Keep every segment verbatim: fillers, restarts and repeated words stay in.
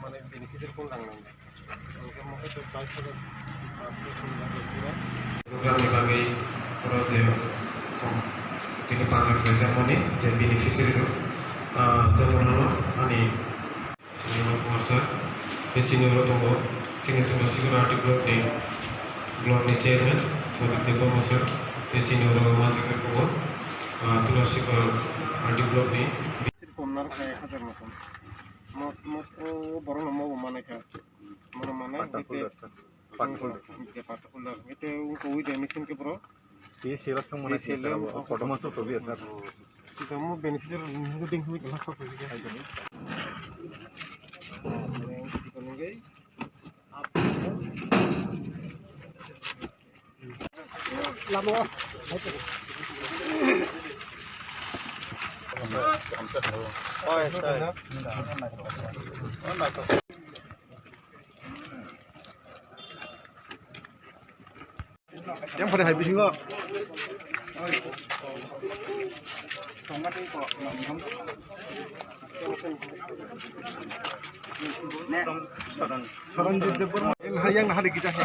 Mane beneficiary kon rang nang. Program ni bagwi oro je tini panel khlaijakmani je beneficiary rok, ah, jotono ani Sini Kumar sir, tei chini oro tongo chini Tulasikhor R D block ni, block ni chairman Pradip Debbarma sir, tei chini oro manjak tongo, ah, Tulasikhor R D block ni. Sir, komnar khe hajar motom. Mot, mot, o borok no mobo manai kha. Mono manai, Pata hwnkhe cooler, sir. Pata cooler. Hwnkhe pata cooler. Hwnkhe wngkha ui de machine khe borok. Tei selak thang mana Tei sini selak sir, thang. Kotorma to tobi sir. Tamo beneficiary ni ding hui kala kok hui. Yang pada hai bisingo. Saranjit Debbarma. Yang hari kita ya.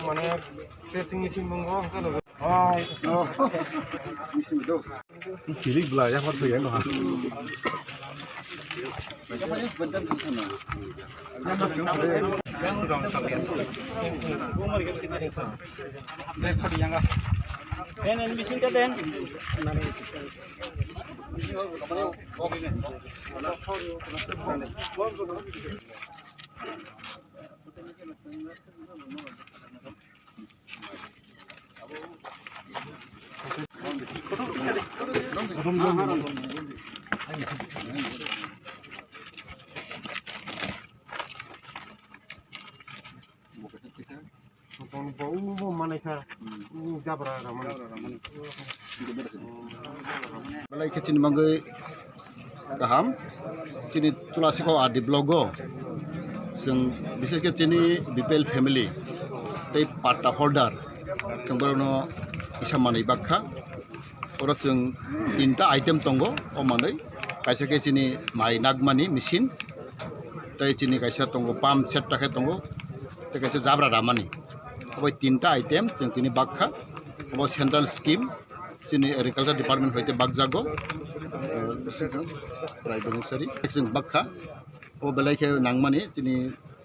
Mane, pressing machine bungo, hwnkhe no. Kirik bla, ya hor thoi, ya no ha. Den, den, machine ka den. Bo, bo, bo manai kha. Hmm. U jabra ramani. Jabra ramani. Belai khe chini mangwi kaham. Chini Tulasikhor R D block o. Chwng bishesh khe chini B P L family tei patta holder. Chwng borokno kisa manwi bakha. Oro chwng tinta item tongo, o manwi. Kaisa khe chini mai nakmani machine. Tei chini kaisa tongo, pump set ta khe tongo. Tei kaisa jabra ramani. Obo tinta item chwng tini bakha. Obo central scheme chini agriculture department hoite bakjago. Eh, bisi khe prai beneficiary chwng bakha. Obo belai khe nangmani chini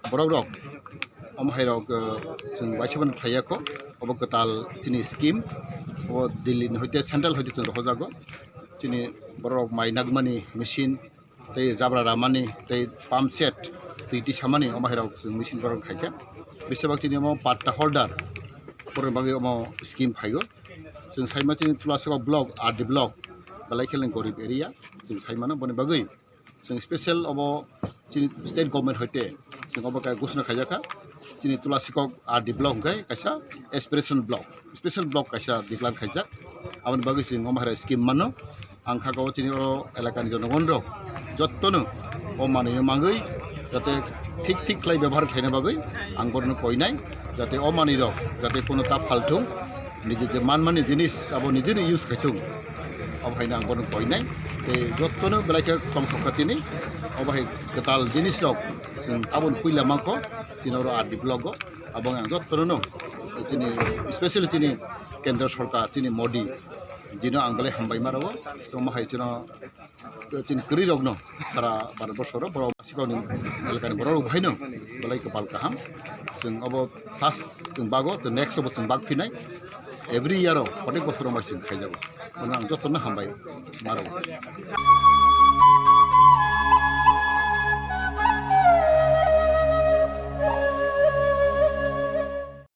borok rok. Omo hai rok, eh, chwng waisa mano khlaiya kho. Obo kwtal chini scheme. Obo Delhi ni hoite central hoite chwng rohojago. Chini borok rok mai nakmani machine. Tei jabra ramani, tei pump set, twi tisamani, omo hai rok chwng machine borok khaikha. Besibak chini omo patta holder, borokni bagwi omo scheme phaigo. Chwng saima chini Tulasikhor block, R D block, belai khe gorib area, chwng saimano boni bagwi. Chwng special obo chini state government hoite, chwng obo khe ghosona khaijakha. Chini Tulasikhor R D block hwnkhe kaisa aspiration block, special block kaisa declare khaijak. Aboni bagwi chwng omo hai scheme mano. Ang kha o chini oro elakani jonogon rok jottono o manwino mangwi jate thik thik khlai bebohar khlaina bagwi ang borokno koinai, jate o manwi rok jate kono ta phalthung, niji je manmani jinis abo nijini use khaithung, abo haino ang borokno koinai. Tei jottono belai khe tongthok kha tini, obo hai kwtal jinis rok chwng taboni puila mankho, chini oro R D block o, abo ang jottono no chini specially chini Kendra Sorkar chini Modi. Dino ang belai hambai ma rwo, tongma hai chino, chini kwrwi rokno sara Bharat borso ro borok sikoni elakani borok rok haino belai kwpal kaham. Chwng obo first chwng bago, to next obo chwng bak phinai. Every year o, protek bosor o mai chwng khaijago. Bono ang jotono hambai ma rwo.